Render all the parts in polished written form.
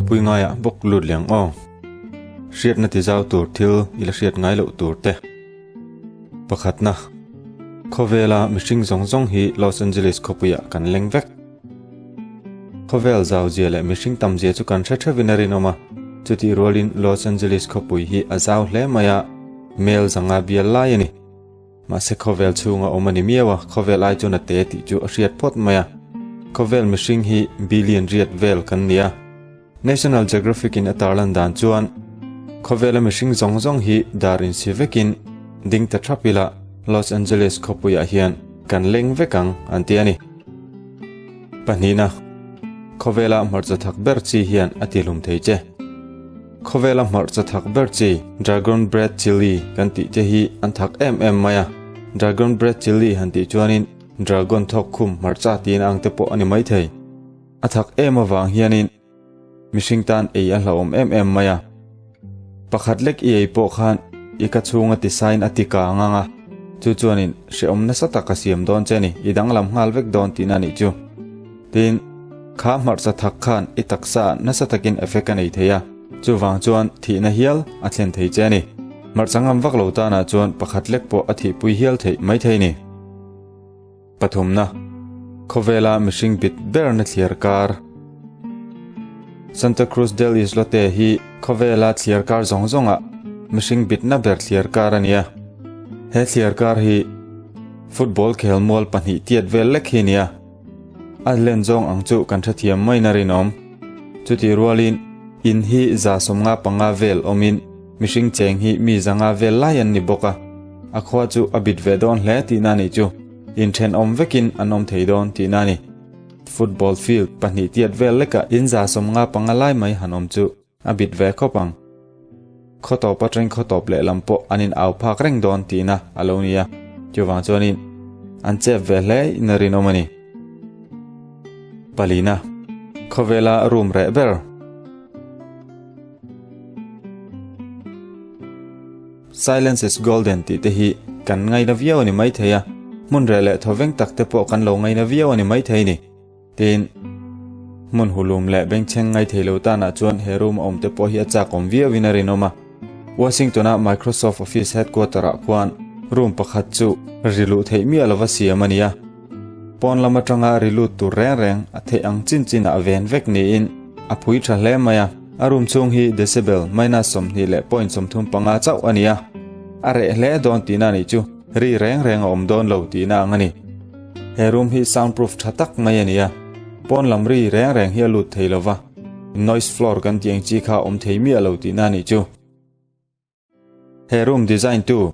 Khawpui ngaiah bawk lut leh ang aw. Hriatna tizau tur thil i la hriat ngai loh tur te. Pakhatna, Khawvela mihring zawng zawng hi Los Angeles khawpuiah kan leng vek. Khawvel zau zia leh mihring tam zia chu kan hre theuhin a rinawm a, chutih rualin Los Angeles khawpui hi a zau hle mai a, mel zanga bial lai a ni. Mahse khawvel chhunga awm a ni miau a, khawvel ai chuan a te tih chu a hriat phawt mai a. Khawvel mihring hi billion riat vel kan ni a. National Geographic in a tarlan dan chuan khawvela mihring zawng zawng hi dar insi vekin ding ta thap ila Los Angeles khawpuiah hian kan leng vek ang an ti a ni. Pahnihna, khawvela hmarcha thak ber chi hian a tihlum thei che. Khawvela hmarcha thak ber chi Dragon Breath Chilli kan tih te hi an thak em em mai a. Dragon Breath Chilli han tih chuanin Dragon thawk khum hmarcha tiin ang te pawh a ni maithei. A thak em avang hianin mihring tan ei a hlauhawm em em mai a. Pakhat lek i ei pawh khan i ka chhunga tisain a ti kang ang a, chu chuanin hrehawm nasa tak a siam dawn che ni, i danglam nghal vek dawn tihna a nih chu. Tin, kha hmarcha thak khan i taksa nasa takin effect a nei thei a, chuvang chuan thihna hial a thlen thei che a ni. Hmarcha ngam vak lo tanah chuan pakhat lek pawh a thihpui hial theih maithei ni. Pathumna, Khawvela mihring bit berna thliar kar. Santa Cruz del Islote hi khawvela thliar kar zawng zawnga mihring bitna ber thliar kar a ni a. He thliar kar hi football khelmual pahnih tiat vel lek hi a ni a. A len zawng ang chu kan hrethiam mai na rinawm. Chutih rualin in hi 75 vel awmin mihring cheng hi mi 500 vel lai an ni bawk a. A khua chu a bit ve dawn hle tihna a nih chu. Inthenawm vekin an awm thei dawn tihna a ni. Football field pahnih tiat vel lekah in 55 lai mai han awm chu a bit ve khawp ang. Khaw tawp atangin khaw tawp lehlam pawh an in au phak reng dawn tihna a lo ni a, chuvang chuanin an chep ve hle in a rinawm a ni. Palina, Khawvela room reh ber. Silence is golden tih te hi kan ngaina viau a ni maithei a, hmun reh leh thawveng tak te pawh kan lo ngaina viau a ni maithei ni. Tin, hmun hulum leh bengchheng ngai thei lo tanah chuan he room a awm te pawh hi a chak awm viauin a rinawm a. Washington-a Microsoft Office headquarter-ah khuan room pakhat chu ri luh theih miah lova siam a ni a. Pawn lam atanga ri lut tur reng reng a theih ang chin chinah a ven vek niin a phui tha hle mai a. A room chhung hi decibel minus 20 leh point 35 chauh a ni a. A reh hle dawn tihna a nih chu ri reng reng a awm dawn lo tihna ang a ni. He room hi soundproof tha tak mai a ni a, pawn lam ri reng reng hi a lut thei lo va, noise floor kan tih ang chi kha a awm thei miah lo tihna a nih chu. He room design tu,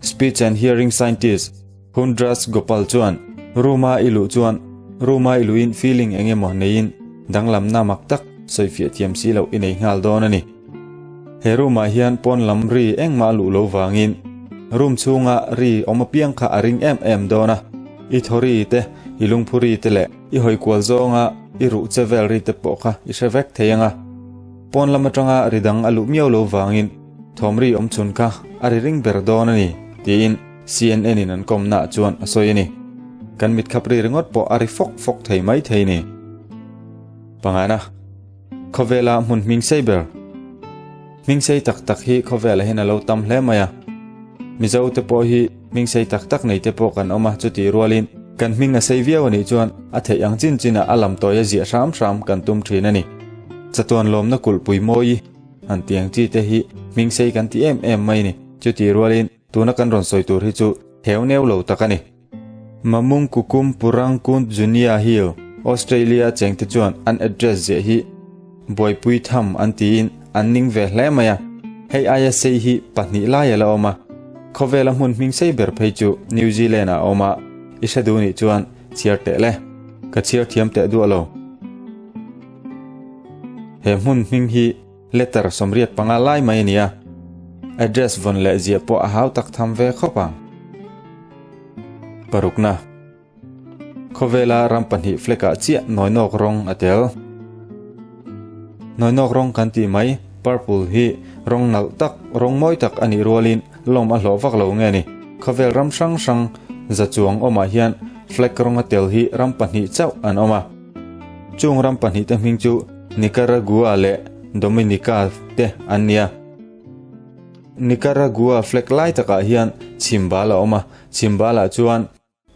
speech and hearing scientist Hundraj Gopal chuan room a i luh chuan room a i luhin feeling eng emaw neiin danglamna mak tak sawifiah thiam si loh i nei nghal dawn a ni. He room ah hian pawn lam ri engmah a luh lo vangin room chhunga ri awm apiang kha a ring em em dawn a, i thaw ri te, i lungphu ri te leh i hawi kual zawnga i ruh che vel ri te pawh kha i hre vek thei ang a. Pawn lam atanga ri dang a luh miau lo vangin thawm ri awm chhun kha a ri ring ber dawn a ni, tiin CNN in an kawmna ah chuan a sawi a ni. Kan mitkhap ri ringawt pawh a ri fawk fawk thei mai thei ni. Pangana. Khawvela hmun hming sei ber. Hming sei tak tak hi khawvelah hian a lo tam hle mai a. Mizo te pawh hi hming sei tak tak nei te pawh kan awm a, chutih rualin kan hming a sei viau a nih chuan a theih ang chin chinah a lam tawi a ziah hram hram kan tum thin a ni. Chatuan lawmna kulhpui mawi han tiang chi te hi hming sei kan ti em em mai a ni. Chutih rualin tuna kan rawn sawi tur hi chu theu neu lo tak a ni. Mamung Kukum Purang Kunt Junia Hill, Australia chengte chuan an address ziah hi buaipui tham an tiin an ning ve hle mai a. Hei aia sei hi pahnih lai a la awm a. Khawvela hmun hming sei ber phei chu New Zealand ah a awm a, i hre duh nih chuan chhiar teh le. Ka chhiar thiam teh duah lo. He hmun hming hi Letter 85 lai mai a ni a, address vawn leh ziah pawh a hau tak tham ve khawp ang. Parukna, Khawvela ram pahnih flag-ah chiah nawinawk rawng a tel. Nawinawk rawng kan tih mai, purple hi rawng nalh tak, rawng mawi tak a nih rualin lawm a hlawh vak lo nge ni. Khawvel ram hrang hrang za chuang awmah hian flag rawng a tel hi ram pahnih chauh an awm a. Chung ram pahnih te hming chu Nicaragua leh. Dominica te an ni a. Nicaragua flag lai takah hian chhimbal a awm a, chhimbalah chuan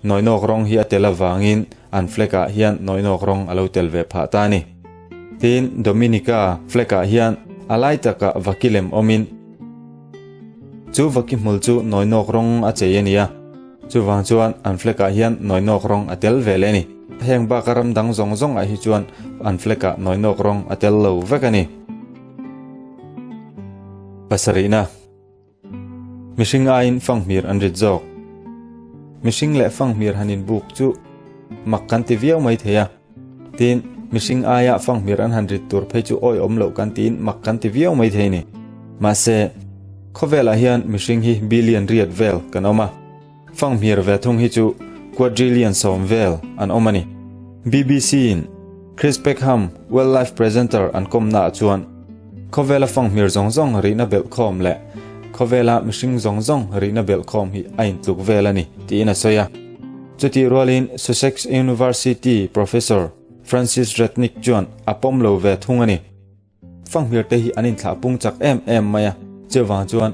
Nawinawk rawng hi a tel avangin an flag ah hian nawinawk rawng a lo tel ve phah ta a ni. Tin, Dominica flag ah hian a lai takah vaki lem awmin chu vaki hmul chu nawinawk rawng a chei a ni a, chuvang chuan an flag ah hian nawinawk rawng a tel ve leh a ni. Heng baka ram dang zawng zawng ah hi chuan an flag ah nawinawk rawng a tel lo vek a ni. Pasarihna. Mihring aiin fanghmir an rit zawk. Mihring leh fanghmir han inbuk chu mak kan ti viau mai thei a. Tin, mihring aia fanghmir an han rit tur phei chu awihawm loh kan tiin mak kan ti viau mai thei ni. Mahse, khawvelah hian mihring hi billion riat vel kan awm a. Fanghmir ve thung hi chu quadrillion sawm vel an awm a ni. BBC-in Chris Peckham, Wildlife presenter an kawmnaah chuan khawvela fanghmir zawng zawng rihna belhkhawm leh khawvela mihring zawng zawng rihna belhkhawm hi a intluk vel a ni tiin a sawi a. Chutih rualin Sussex University Professor Francis Ratnick chuan a pawm lo ve thung a ni. Fanghmir te hi an inthlah pung chak em em mai a, chuvang chuan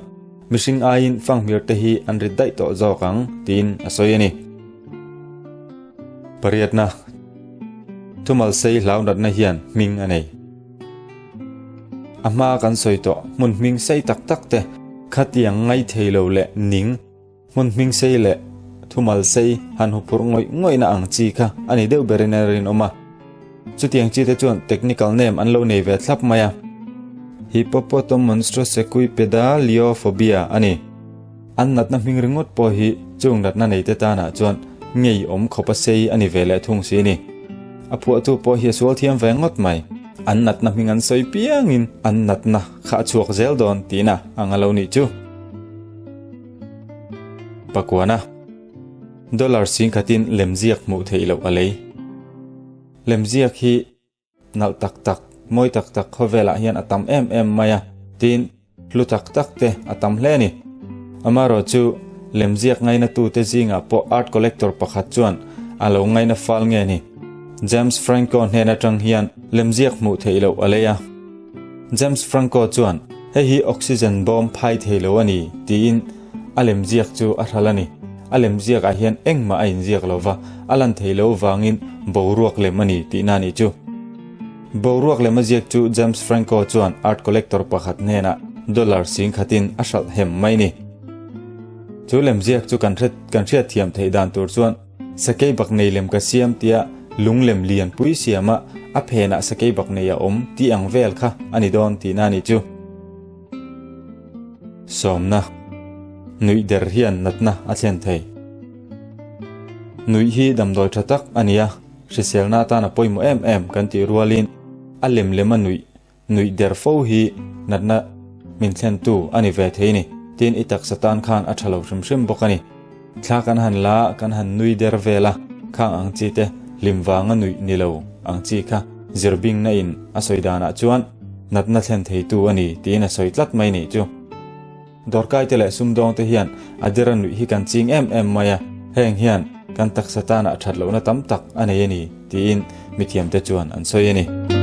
mihring aiin fanghmir te hi an rit daih tawh zawk ang tiin a sawi a ni. Pariatna, Thumal sei hlau natna hian hming a nei. A hma kan sawi tawh hmun hming sei tak tak te khatiang ngai thei lo leh ning Hmun hming sei leh thumal sei han huphurh ngawih ngawihna ang chi kha a ni deuh berin a rinawm a. Chutiang chi te chuan technical name an lo nei ve thlap mai a. Hippopotomonstrosesquippedaliophobia a ni. An natna hming ringawt pawh hi chung natna nei te tanah chuan ngeiawm khawp a sei a ni ve leh thung si ni. A phuahtu pawh hi a sual thiam ve ngawt mai. An natna hming an sawi piangin an natna kha a chhuak zel dawn tihna ang a lo nih chu. Pakuana, Dollar singkhatin lemziak hmuh theih loh a lei. Lemziak hi nalh tak tak, mawi tak tak khawvelah hian a tam em em mai a, tin, hlu tak tak te a tam hle a ni. Amaherawh chu lemziak ngainatute zingah pawh art collector pakhat chuan a lo ngaina fal nge ni. James Franco hnen atang hian lemziak hmuh theih loh a lei a. James Franco chuan, Hei hi oxygen bawm phai thei lo a ni, tiin a lemziak chu a hral a ni. A lemziakah hian engmah a inziak lo va, a lan thei lo vangin boruak lem a ni tihna a nih chu. Boruak lem a ziak chu James Franco chuan art collector pakhat hnenah dollar singkhatin a hralh hem mai ni. Chu lemziak chu kan kan hriatthiam theih dan tur chuan Sakei bak nei lem ka siam tia lung lem lian pui siama a phenah sakei bak nei a awm tih ang vel kha a ni dawn tihna a nih chu. Sawmna, Nuih der hian natna a thlen thei. Nuih hi damdawi tha tak a ni a, hriselna atan a pawimawh em em kan tih rualin a lem lem a nuih Nuih der fo hi natna min thlentu a ni ve thei ni. Tin, i taksa tan khan a tha lo hrim hrim bawk a ni. Thla kan han la a, kan han nui der vel a, khang ang chi te hlim vanga nuih ni lo ang chi kha zirbingna in a sawi danah chuan natna thlen theitu a ni tiin a sawi tlat mai nih chu. Dawrkaite leh sumdawngte hian a dera nuih hi kan ching em em mai a, heng hian kan taksa tanah that lohna tam tak a nei a ni tiin mithiamte chuan an sawi a ni.